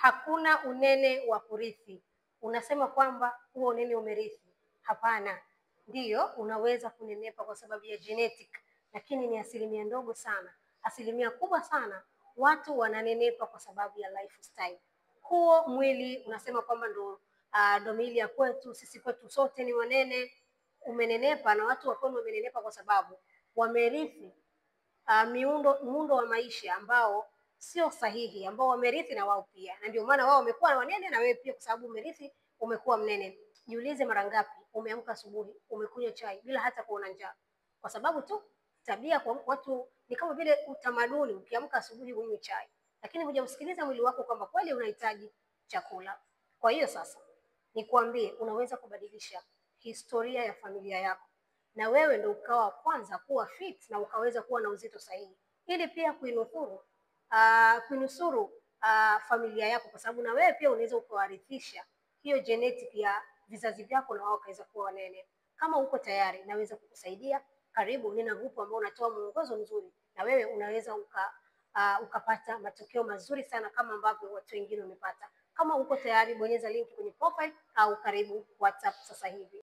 Hakuna unene wa kurithi. Unasema kwamba huo unene umerithi. Hapana. Ndiyo, unaweza kunenepa kwa sababu ya genetic, lakini ni asilimia ndogo sana. Asilimia kubwa sana watu wananenepa kwa sababu ya lifestyle. Huo mwili unasema kwamba ndo ndo miili ya kwetu sisi, kwetu sote ni wanene. Umenenepa na watu wa kwenu wamenenepa kwa sababu wamerithi muundo wa maisha ambao sio sahihi, ambao wamerithi na wao pia, na ndio maana wao wamekuwa wanene na wewe pia, kwa sababu umerithi umekuwa mnene. Jiulize, mara ngapi umeamka asubuhi umekunywa chai bila hata kuona njaa, kwa sababu tu tabia kwa watu ni kama vile utamaduni, ukiamka asubuhi unywe chai, lakini hujausikiliza mwili wako kwamba kweli unahitaji chakula. Kwa hiyo sasa nikwambie, unaweza kubadilisha historia ya familia yako na wewe ndo ukawa wa kwanza kuwa fit na ukaweza kuwa na uzito sahihi, ili pia kuinusuru familia yako, kwa sababu na wewe pia unaweza ukawarithisha hiyo genetic ya vizazi vyako na wao wakaweza kuwa wanene. Kama uko tayari, naweza kukusaidia. Karibu, nina grupu ambao unatoa mwongozo mzuri, na wewe unaweza ukapata matokeo mazuri sana kama ambavyo watu wengine wamepata. Kama uko tayari, bonyeza link kwenye profile au karibu WhatsApp sasa hivi.